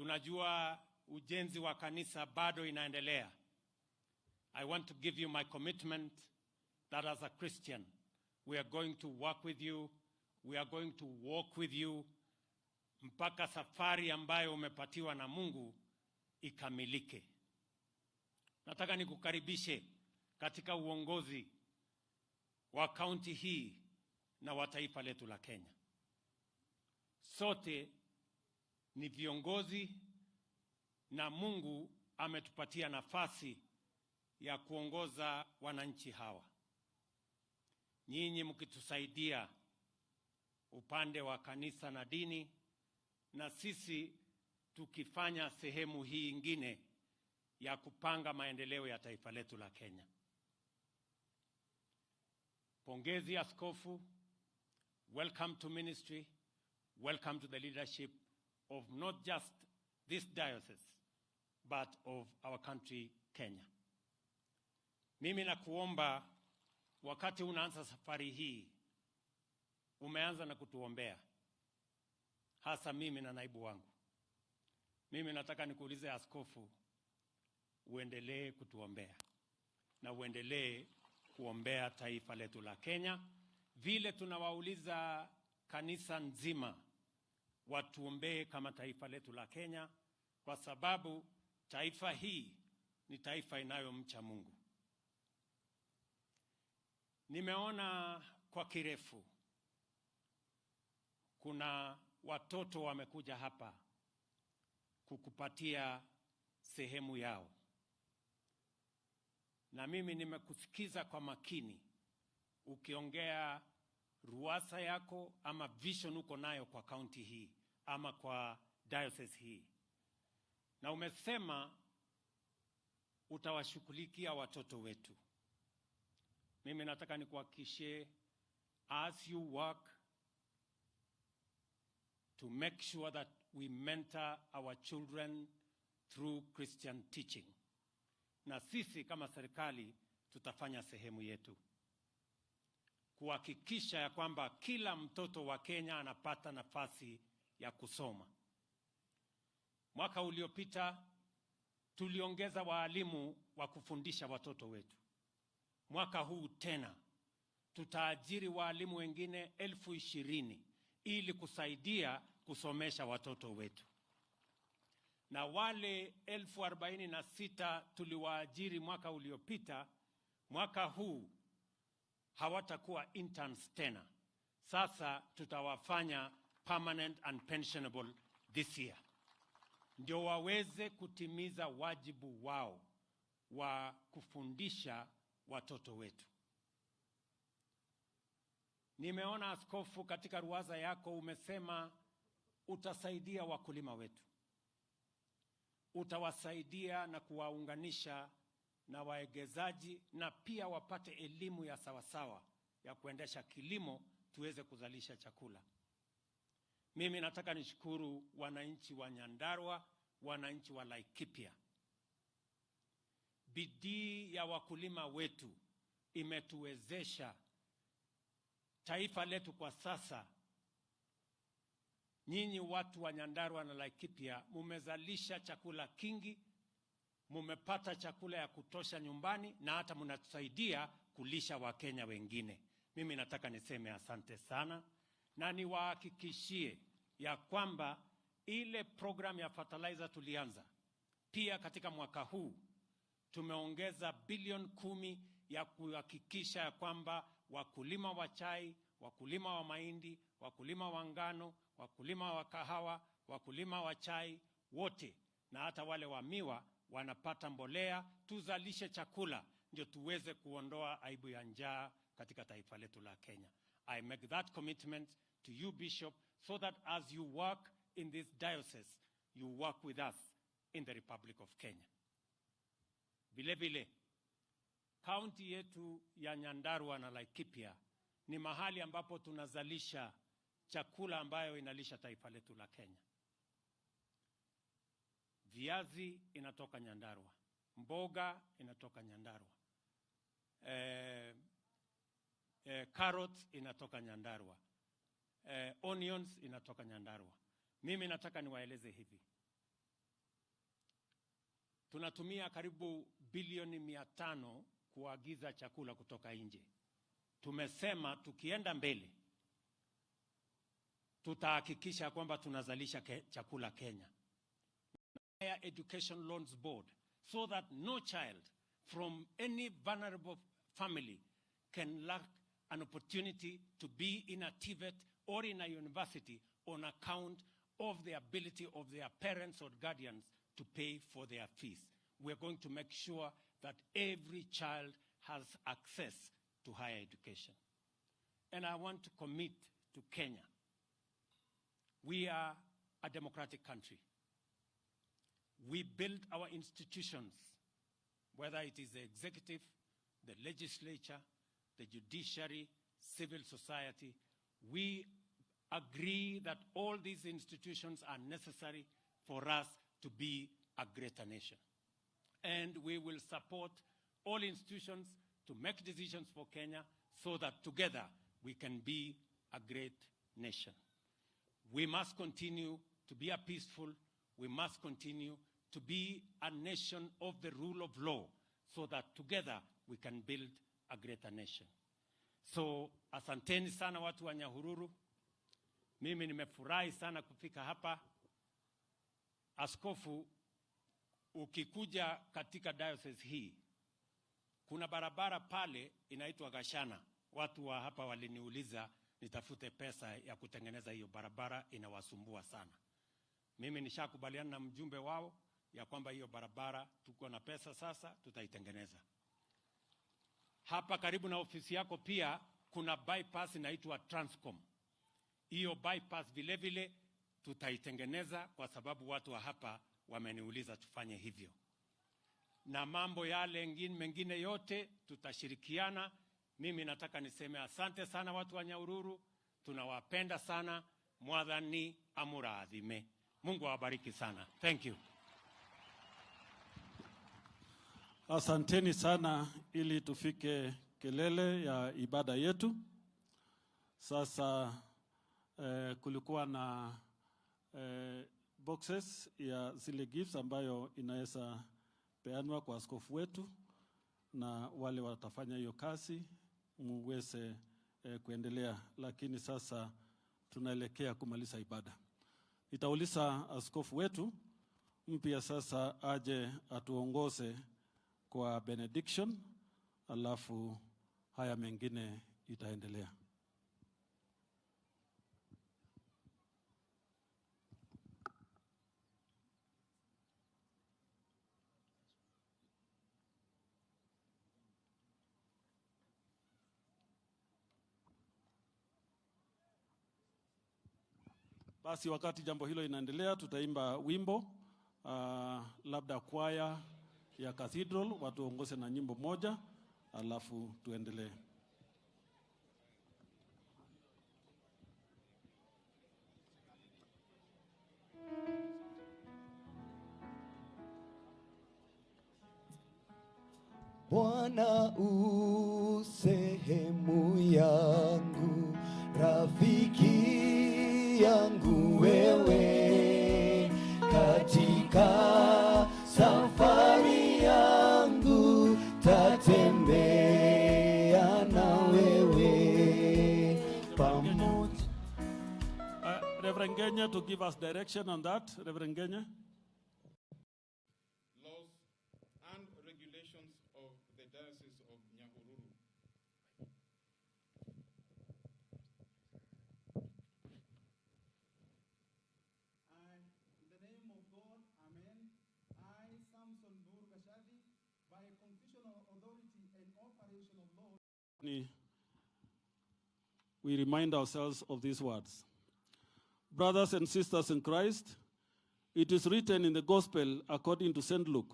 Tunajua ujenzi wa kanisa bado inaendelea. I want to give you my commitment that as a Christian, we are going to work with you, we are going to walk with you mpaka safari ambayo umepatiwa na Mungu ikamilike. Nataka nikukaribishe katika uongozi wa kaunti hii na wa taifa letu la Kenya. Sote ni viongozi na Mungu ametupatia nafasi ya kuongoza wananchi hawa. Nyinyi mkitusaidia upande wa kanisa na dini, na sisi tukifanya sehemu hii ingine ya kupanga maendeleo ya taifa letu la Kenya. Pongezi, Askofu. Welcome to ministry. Welcome to the leadership of not just this diocese, but of our country, Kenya. Mimi nakuomba, wakati unaanza safari hii, umeanza na kutuombea, hasa mimi na naibu wangu. Mimi nataka nikuulize, Askofu, uendelee kutuombea na uendelee kuombea taifa letu la Kenya, vile tunawauliza kanisa nzima watuombee kama taifa letu la Kenya, kwa sababu taifa hii ni taifa inayomcha Mungu. Nimeona kwa kirefu kuna watoto wamekuja hapa kukupatia sehemu yao, na mimi nimekusikiza kwa makini ukiongea ruwaza yako ama vision uko nayo kwa kaunti hii ama kwa diocese hii, na umesema utawashughulikia watoto wetu. Mimi nataka nikuhakikishie, as you work to make sure that we mentor our children through Christian teaching, na sisi kama serikali tutafanya sehemu yetu kuhakikisha ya kwamba kila mtoto wa Kenya anapata nafasi ya kusoma. Mwaka uliopita tuliongeza waalimu wa kufundisha watoto wetu. Mwaka huu tena tutaajiri waalimu wengine 20,000 ili kusaidia kusomesha watoto wetu, na wale 46,000 tuliwaajiri mwaka uliopita, mwaka huu hawatakuwa interns tena. Sasa tutawafanya permanent and pensionable this year, ndio waweze kutimiza wajibu wao wa kufundisha watoto wetu. Nimeona, Askofu, katika ruwaza yako umesema utasaidia wakulima wetu, utawasaidia na kuwaunganisha na waegezaji na pia wapate elimu ya sawasawa ya kuendesha kilimo tuweze kuzalisha chakula. Mimi nataka nishukuru wananchi wa Nyandarua, wananchi wa Laikipia. Bidii ya wakulima wetu imetuwezesha taifa letu kwa sasa. Nyinyi watu wa Nyandarua na Laikipia mumezalisha chakula kingi, mumepata chakula ya kutosha nyumbani na hata mnatusaidia kulisha Wakenya wengine. Mimi nataka niseme asante sana na niwahakikishie ya kwamba ile program ya fertilizer tulianza pia katika mwaka huu, tumeongeza bilioni 10 ya kuhakikisha ya kwamba wakulima wa chai, wakulima wa mahindi, wakulima wa ngano, wakulima wa kahawa, wakulima wa chai wote na hata wale wa miwa wanapata mbolea, tuzalishe chakula ndio tuweze kuondoa aibu ya njaa katika taifa letu la Kenya. I make that commitment to you, Bishop, so that as you work in this diocese, you work with us in the Republic of Kenya. Vile vile, kaunti yetu ya Nyandarua na Laikipia ni mahali ambapo tunazalisha chakula ambayo inalisha taifa letu la Kenya. Viazi inatoka Nyandarua, mboga inatoka Nyandarua, carrots inatoka Nyandarua, onions inatoka Nyandarua. Mimi nataka niwaeleze hivi, Tunatumia karibu bilioni 500 kuagiza chakula kutoka nje. Tumesema tukienda mbele tutahakikisha kwamba tunazalisha chakula Kenya. Higher Education Loans Board so that no child from any vulnerable family can lack an opportunity to be in a TVET or in a university on account of the ability of their parents or guardians to pay for their fees. We are going to make sure that every child has access to higher education. And I want to commit to Kenya. We are a democratic country. We build our institutions, whether it is the executive, the legislature, the judiciary, civil society. We agree that all these institutions are necessary for us to be a greater nation. And we will support all institutions to make decisions for Kenya so that together we can be a great nation. We must continue to be a peaceful, we must continue to be a nation of the rule of law so that together we can build a greater nation. So asanteni sana watu wa Nyahururu. Mimi nimefurahi sana kufika hapa. Askofu, ukikuja katika diocese hii kuna barabara pale inaitwa Gashana. Watu wa hapa waliniuliza nitafute pesa ya kutengeneza hiyo barabara, inawasumbua sana. Mimi nishakubaliana na mjumbe wao ya kwamba hiyo barabara tuko na pesa sasa, tutaitengeneza. Hapa karibu na ofisi yako pia kuna bypass inaitwa Transcom. Hiyo bypass vile vile tutaitengeneza kwa sababu watu wa hapa wameniuliza tufanye hivyo. Na mambo yale mengine yote tutashirikiana. Mimi nataka niseme asante sana watu wa Nyahururu, tunawapenda sana. Mwathani amurathime. Mungu awabariki sana. Thank you. Asanteni sana ili tufike kilele ya ibada yetu. Sasa kulikuwa na boxes ya zile gifts ambayo inaweza peanwa kwa askofu wetu na wale watafanya hiyo kazi muweze kuendelea, lakini sasa tunaelekea kumaliza ibada. Nitauliza askofu wetu mpya sasa aje atuongoze kwa benediction, alafu haya mengine itaendelea. Basi wakati jambo hilo inaendelea, tutaimba wimbo labda kwaya ya Cathedral watuongoze na nyimbo moja, alafu tuendelee. Bwana u sehemu yangu, rafiki yangu wewe, katika safari yangu tatembea na wewe pamoja. Reverend Genya to give us direction on that. Reverend Genya. Laws and regulations of the Diocese of Nyahururu. I, in the name of God, Amen. I, Samson Buru Gashadi, by constitutional authority and operation of law, We remind ourselves of these words. Brothers and sisters in Christ, it is written in the Gospel according to St. Luke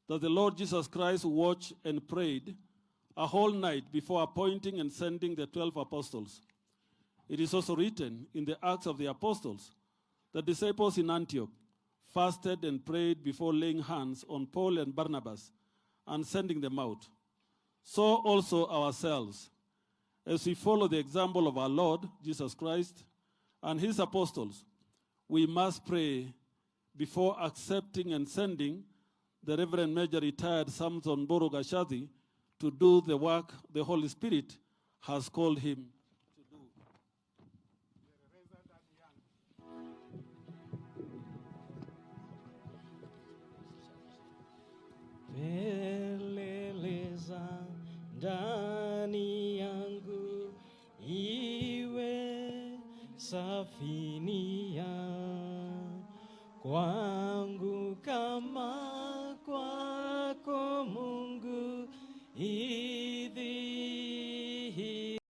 that the Lord Jesus Christ watched and prayed a whole night before appointing and sending the 12 apostles. It is also written in the Acts of the Apostles, the disciples in Antioch fasted and prayed before laying hands on Paul and Barnabas and sending them out. So also ourselves, as we follow the example of our Lord Jesus Christ and his apostles, we must pray before accepting and sending the Reverend Major Retired Samson Mburu Gachathi, to do the work the Holy Spirit has called him to do. Peleleza ndani yangu iwe safi ni